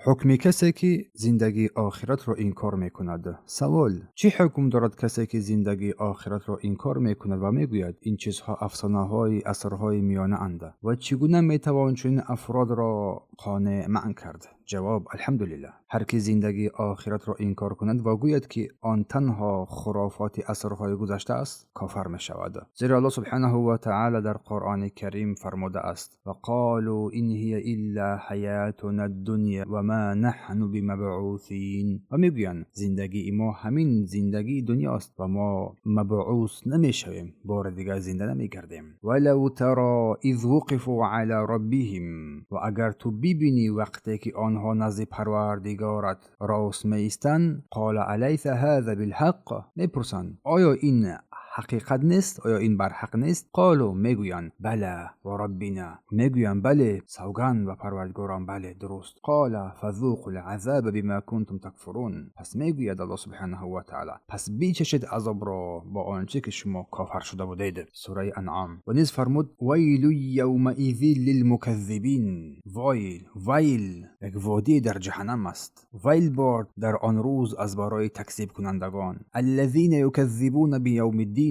Ҳукми касе, ки зиндагии охиратро инкор мекунад. Савол: чӣ ҳукм дорад касе, ки зиндагии охиратро инкор мекунад ва мегӯяд, ин чизҳо афсонаҳои асрҳои миёнаанд, ва чӣ гуна метавон чунин афродро қонеъ манъ кард? Ҷавоб: алҳамдулиллаҳ, ҳар ки зиндагии охиратро инкор кунад ва гӯяд, ки он танҳо хурофоти асрҳои гузашта аст, кофар мешавад. Зеро Аллоҳ субҳанаҳу ва таъоло дар Қуръони Карим фармудааст: ва қолу ин ҳия илла ҳаётуна ддунё ва ма наҳну бимабъусин. Ва мегӯянд, зиндагии мо ҳамин зиндагии дунёст ва мо мабъус намешавем, бори дигар зинда намегардем. Валав таро из вуқифу ала роббиҳим. Ва агар ту бибинӣ, вақте ки онҳо назди Парвардигорат рост меистанд, қола алайса ҳаза билҳақ, мепурсанд, оё ин ҳақиқат нест, оё ин барҳақ нест? Қолу, мегӯянд, бала ва роббина, мегӯянд, бале, савганд ба Парвардигорам, бале, дуруст. Қола фазуқу лазаба бима кунтум такфурун. Пас мегӯяд Аллоҳ субҳанаҳу ва таъоло: пас бичашед азобро бо он чӣ ки шумо кофар шуда будед. Сураи Анъом. Ва низ фармуд: вайлу явмаизин лилмуказзибин. Вой, вайл як водӣ дар ҷаҳаннам аст, вайл бод дар он рӯз аз барои такзибкунандагон. Аллазина юказзибуна биявми ддин,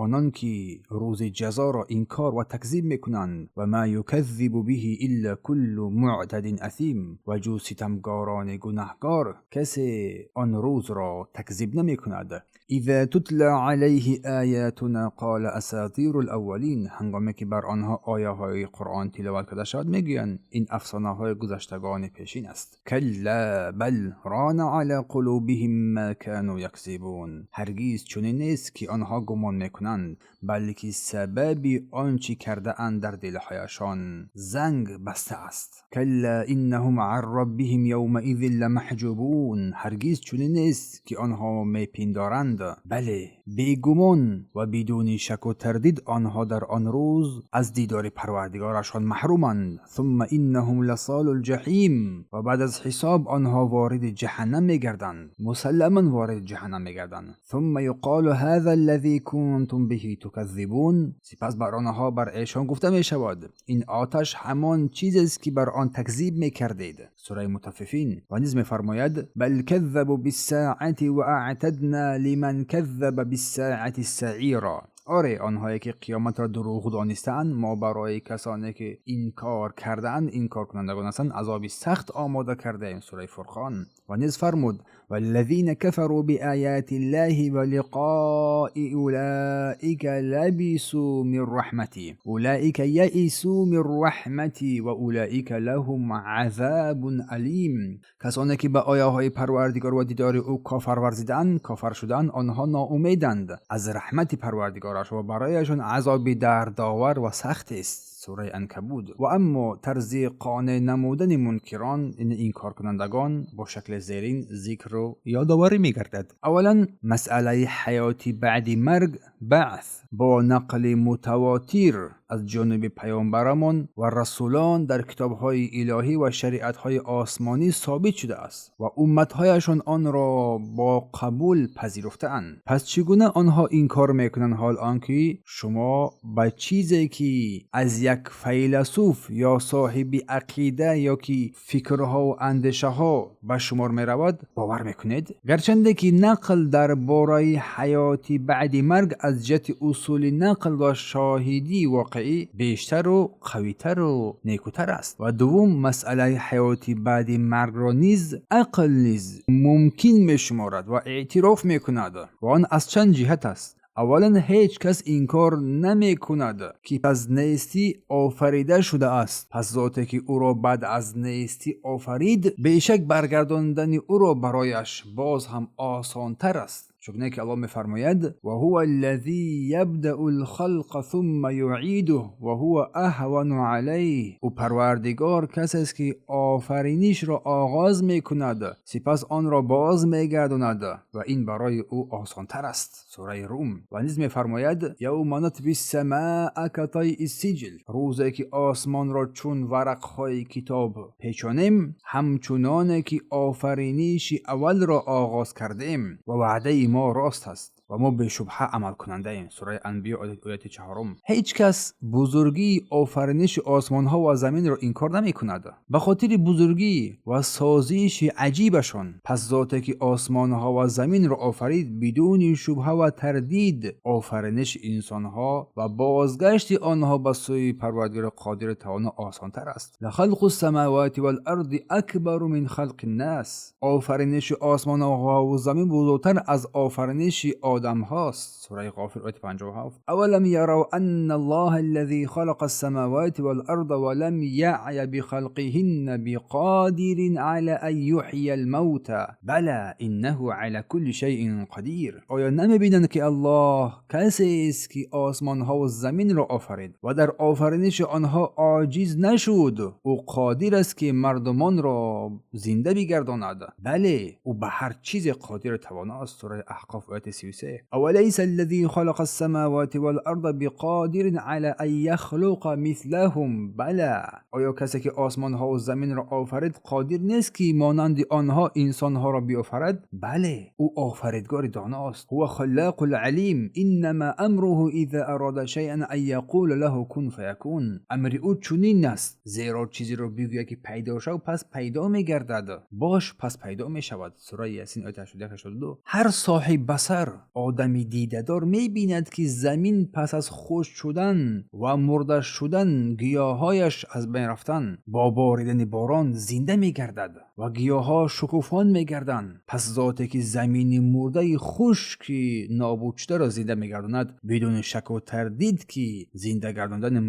онон ки рӯзи ҷазоро инкор ва такзиб мекунанд. Ва ма юказзибу биҳи илла куллу муътадин асим. Ва ҷуз ситамгорони гунаҳкор касе он рӯзро такзиб намекунад. Иза тутла алайҳи оятуна қола асатиру лаввалин. Ҳангоме ки бар онҳо ояҳои Қуръон тиловат карда шавад, мегӯянд, ин афсонаҳои гузаштагони пешин аст. Калла бал рона ала қулубиҳим ма кану яксибун. Ҳаргиз чунин нест, ки онҳо гумон мекунанд, балки сабаби он чӣ кардаанд дар дилҳояшон занг баста аст. Калла иннаҳум ан роббиҳим явмаизин ламаҳҷубун. Ҳаргиз чунин нест, ки онҳо мепиндоранд, бале, бегумон ва бидуни шаку тардид онҳо дар он рӯз аз дидори Парвардигорашон маҳруманд. Сумма иннаҳум ласолу лҷаҳим. Ва баъд аз ҳисоб онҳо вориди ҷаҳаннам мегарданд, мусалламан вориди ҷаҳаннам мегарданд. Сумма юқолу ҳаза аллази кунтум биҳи туказзибун. Сипас бар онҳо, бар эшон гуфта мешавад, ин оташ ҳамон чизест, ки бар он такзиб мекардед. Сураи Мутаффифин. Ва низ мефармояд: бал каззабу биссаати ва аътадна лиман каззаба биссаати саира. Оре, онҳое ки қиёматро дурӯғ донистаанд, мо барои касоне ки инкор кардаанд, инкоркунандагон ҳастанд, азоби сахт омода кардаем. Сураи Фурқон. Ва низ фармуд: валлазина кафару биояти ллаҳи ва лиқои улаика лабису мин раҳмати, улаика яису мин раҳмати ва улаика лаҳум азабун алим. Касоне ки ба ояҳои Парвардигор ва дидори ӯ кофар варзидаанд, кофар шудаанд, онҳо ноумеданд аз раҳмати Парвардигораш ва барояшон азоби дардовар ва сахтест. Сураи Анкабуд. Ва аммо тарзи қонеъ намудани мункирон, инкоркунандагон, бо шакли зерин зикру ёдоварӣ мегардад. Аввалан, масъалаи ҳаёти баъди марг, баъс, бо нақли мутавотир аз ҷониби паёмбарамон ва расулон дар китобҳои илоҳӣ ва шариатҳои осмонӣ собит шудааст ва умматҳояшон онро бо қабул пазируфтаанд. Пас чӣ гуна онҳо инкор мекунанд, ҳол он ки шумо ба чизе, ки аз як файласуф ё соҳиби ақида ё ки фикрҳову андешаҳо ба шумор меравад, бовар мекунед? Гарчанде ки нақл дар бораи ҳаёти баъди марг аз ҷиҳати усули нақл ва шоҳидии воқеӣ бештару қавитару некутар аст. Ва дуввум, масъалаи ҳаёти баъди маргро низ ақл низ мумкин мешуморад ва эътироф мекунад, ва он аз чанд ҷиҳат аст. Аввалан, ҳеҷ кас инкор намекунад, ки аз нестӣ офарида шудааст. Пас зоте ки ӯро баъд аз нестӣ офарид, бешак баргардондани ӯро барояш боз ҳам осонтар аст. Чуноне ки Аллоҳ мефармояд: ва ҳува аллазӣ ябдау лхалқа сумма юъидуҳ ва ҳува аҳвану алайҳ. Ӯ Парвардигор касест, ки офаринишро оғоз мекунад, сипас онро боз мегардонад ва ин барои ӯ осонтар аст. Сураи Рум. Ва низ мефармояд: явма натви ссамаа катайи ссиҷл. Рӯзе ки осмонро чун варақҳои китоб печонем, ҳамчуноне ки офариниши аввалро оғоз кардем, ва ваъдаи мо рост аст. Ва мо бешубҳа амалкунандаем. Сураи Анбиё, ояти чаҳорум. Ҳеҷ кас бузургии офариниши осмонҳо ва заминро инкор намекунад ба хотири бузургӣ ва созиши аҷибашон. Пас зоте ки осмонҳо ва заминро офарид, бидуни шубҳа ва тардид офариниши инсонҳо ва бозгашти онҳо ба сӯи Парвардигори қодиру тавоно осонтар аст. لخلق السماوات والأرض أكبر من خلق الناس. Офариниши осмонҳо ва замин бузургтар аз офариниши одамҳост. Сураи Ғофир, ояти 57. أولم يروا أن الله الذي خلق السماوات والأرض ولم يعي بخلقهن بقادر على أن يحيي الموتى بلى إنه على كل شيء قدير. Оё намебинанд, ки Аллоҳ касест, ки осмонҳо ва заминро офарид ва дар офариниши онҳо оҷиз нашуд, ӯ қодир аст, ки мардумонро зинда бигардонад? Бале, ӯ ба ҳар чизе қодиру тавоност. Сураи Аҳқоф, ояти 33. أوليس الذي خلق السماوات والأرض بقادر على أن يخلق مثلهم بلى. Оё касе ки осмонҳо ва заминро офарид, қодир нест, ки монанди онҳо инсонҳоро биофарад? Бале, ӯ офаридгори доност. هو الخلاق العليم إنما أمره إذا أراد شيئا أن يقول له كن فيكون. Амри ӯ чунин аст, зеро чизеро бигӯяд, ки пайдо шав, пас пайдо мегардад, бош, пас пайдо мешавад. Сураи Ясин, ояти 81-82. Ҳар соҳиб басар, одами дидадор мебинад, ки замин пас аз хушк шудан ва мурда шудан, гиёҳҳояш аз байн рафтан, бо боридани борон зинда мегардад ва гиёҳҳо шукуфон мегарданд. Пас зоте ки замини мурдаи хушки нобудшударо зинда мегардонад, бидуни шаку тардид, ки зинда гардондани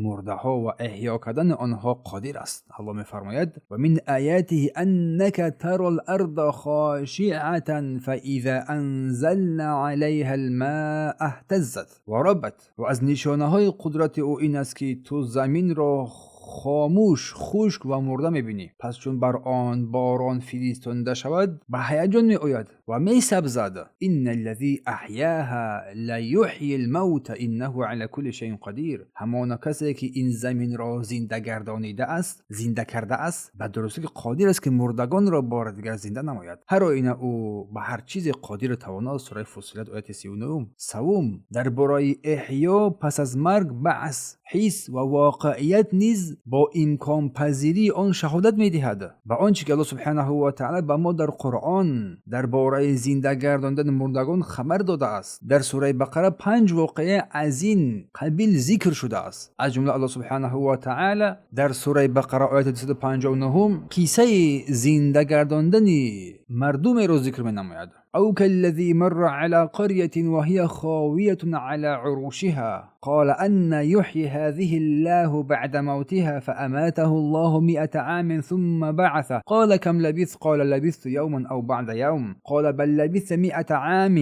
мурдаҳо ва эҳё кардани онҳо қодир аст. Аллоҳ мефармояд: ومن آياته أنك ترى الأرض خاشعة فإذا أنزلنا عليها الماء اهتزت وربت. Ва аз нишонаҳои қудрати ӯ ин аст, ки ту заминро хомӯш, хушк ва мурда мебинӣ, пас чун бар он борон фиристонда шавад, ба ҳаяҷон меояд ва месабзад. إن الذي أحياها ليحيي الموتى إنه على كل شيء قدير. Ҳамона касе ки ин заминро зинда гардонидааст, зинда кардааст, ба дурустӣ ки қодир аст, ки мурдагонро бори дигар зинда намояд. Ҳар оина ӯ ба ҳар чизе қодиру тавоност. Сураи Фуссилат, ояти 39-ум. Савум, дар бораи эҳё пас аз марг, баъс, ҳис ва воқеият низ бо имконпазирии он шаҳодат медиҳад. Ба он чӣ ки Аллоҳ субҳанаҳу ва таъала ба мо дар Қуръон дар бораи зинда гардондани мурдагон хабар додааст. Дар сураи Бақара панҷ воқеа аз ин қабил зикр шудааст. Аз ҷумла Аллоҳ субҳанаҳу ва таъала дар сураи Бақара, ояти 259-ум, қиссаи зинда гардондани мардумеро зикр менамояд. أو كالذي مر على قرية وهي خاوية على عروشها قال أنى يحيي هذه الله بعد موتها فأماته الله 100 عام ثم بعثه قال كم لبثت؟ قال لبثت يوما أو بعض يوم قال بل لبثت 100 عام.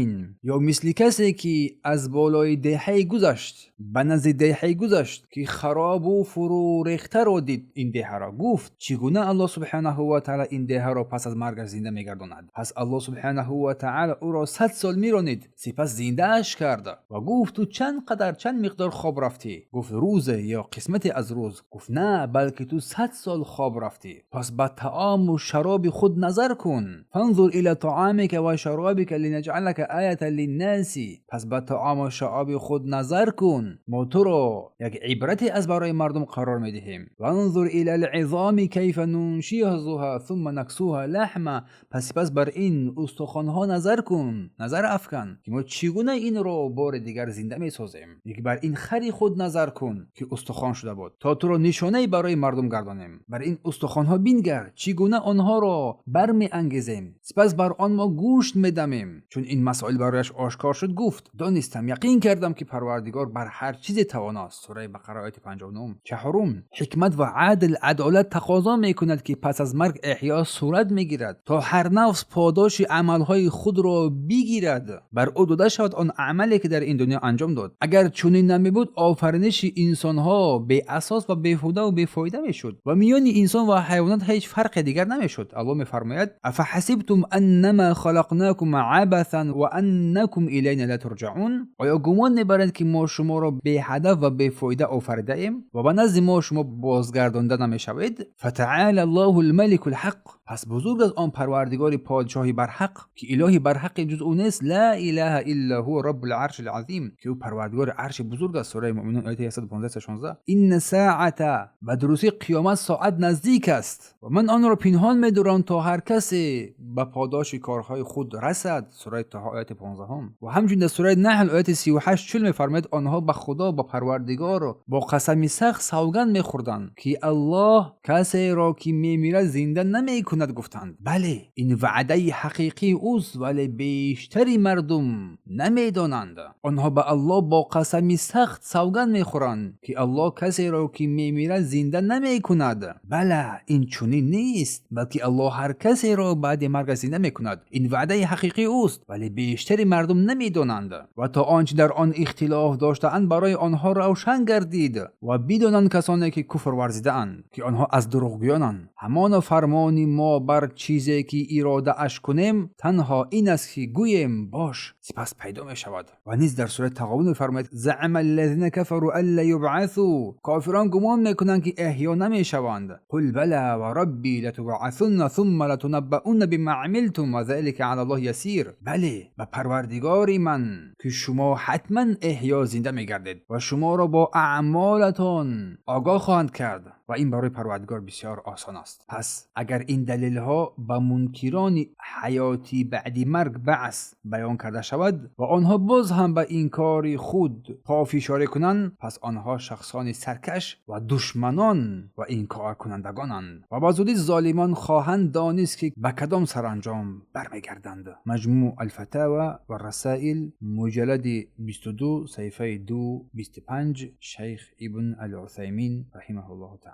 Ё мисли касе ки аз болои деҳае гузашт, ба назди деҳае гузашт, ки харобу фурӯрехтаро дид ин деҳаро, гуфт: чӣ гуна Аллоҳ субҳанаҳу ва таъала ин деҳаро пас аз маргаш зинда мегардонад? Пас Аллоҳ субҳанаҳу ва таъала ӯро 100 сол миронид, сипас зиндааш кард ва гуфт: ту чанд қадар, чанд миқдор хоб рафтӣ? Гуфт: рӯзе ё қисмате аз рӯз. Гуфт: на, балки ту 100 сол хоб рафтӣ. Пас ба таому шароби худ назар кун. فانظر إلى طعامك وشرابك لنجعلك آية للناس. Пас ба таому шароби худ назар кун, мо туро як ибрате аз барои мардум қарор медиҳем. وانظر إلى العظام كيف ننشزها ثم نكسوها لحما. Пас сипас бар ин устухонҳо назар кун, назар афкан, ки мо чӣ гуна инро бори дигар зинда месозем. Як бар ин хари худ назар кун, ки устухон шуда буд, то туро нишонае барои мардум гардонем. Бар ин устухонҳо бингар, чӣ гуна онҳоро бармеангезем, сипас бар он мо гӯшт медамем. Чун ин масоил барояш ошкор шуд, гуфт: донистам, яқин кардам, ки Парвардигор бар ҳар чизе тавоност. Сураи Бақара, ояти 59. Чаҳорум, ҳикмат ва адл, адолат тақозо мекунад, ки пас аз марг эҳё сурат мегирад, то ҳар нафс подоши амалҳои худро бигирад, бар ӯ дода шавад он амале ки дар ин дунё анҷом дод. Агар чунин намебуд, офариниши инсонҳо беасос ва беҳудаву бефоида мешуд ва миёни инсон ва ҳайвонот ҳеҷ фарқе дигар намешуд. Аллоҳ мефармояд: أفحسبتم أنما خلقناكم عبثا وأنكم إلينا لا ترجعون. Оё гумон мебаред, ки мо шуморо беҳадаф ва бефоида офаридаем ва ба назди мо шумо бозгардонда намешавед? فتعالى الله الملك الحق. Пас бузург аст он Парвардигори подшоҳи барҳақ, ки илоҳи барҳақе ҷуз ӯ нест. لا إله إلا هو رب العرش العظيم, ки ӯ Парвардигори арши бузург аст. Сураи Муъминун, ояти 115-16. إن الساعة, ба дурустӣ қиёмат, соат наздик аст ва ман онро пинҳон медорам, то ҳар касе ба подоши корҳои худ расад. Сураи Тоҳа, ояти 15-ум. Ва ҳамчунин дар сураи Наҳл, ояти 38-40 мефармояд: онҳо ба Худо, ба Парвардигор, бо қасами сахт савганд мехӯрданд, ки Аллоҳ касеро, ки мемирад, зинда намекунад. Гуфтанд: бале, ин ваъдаи ҳақиқии ӯст, вале бештари мардум намедонанд. Онҳо ба Аллоҳ бо қасами сахт савганд мехӯранд, ки Аллоҳ касеро, ки мемирад, зинда намекунад. Бала, ин чунин нест, балки Аллоҳ ҳар касеро баъди маргаш зинда мекунад. Ин ваъдаи ҳақиқии ӯст, вале бештари мардум намедонанд. Ва то он чи дар он ихтилоф доштаанд, барои онҳо равшан гардид ва бидонанд касоне, ки куфр варзидаанд, ки онҳо аз дурӯғгӯёнанд. Ҳамоно фармони мо бар чизе, ки иродааш кунем, танҳо ин аст, ки гӯем: бош, сипас пайдо мешавад. Ва низ дар сураи Тағобун мефармояд: زعم الذين كفروا أن لن يبعثوا, кофирон гумон мекунанд, ки эҳё намешаванд. قل بلى وربي لتبعثن ثم لتنبؤن بما عملتم وذلك على الله يسير. Бале, ба Парвардигори ман, ки шумо ҳатман эҳё, зинда мегардед ва шуморо бо аъмолатон огоҳ хоҳанд кард ва ин барои Парвардигор бисёр осон аст. Пас агар ин далелҳо ба мункирони ҳаёти баъди марг, баъс, баён карда шавад ва онҳо боз ҳам ба инкори худ пофишорӣ кунанд, пас онҳо шахсони саркаш ва душманон ва инкоркунандагонанд ва ба зудӣ золимон хоҳанд донист, ки ба кадом саранҷом бармегарданд. Маҷмӯъ Алфатава ва Расаил, муҷаллади 22, саҳифаи 225, Шайх Ибн Ал Усаймин, رحمه الله تعالى.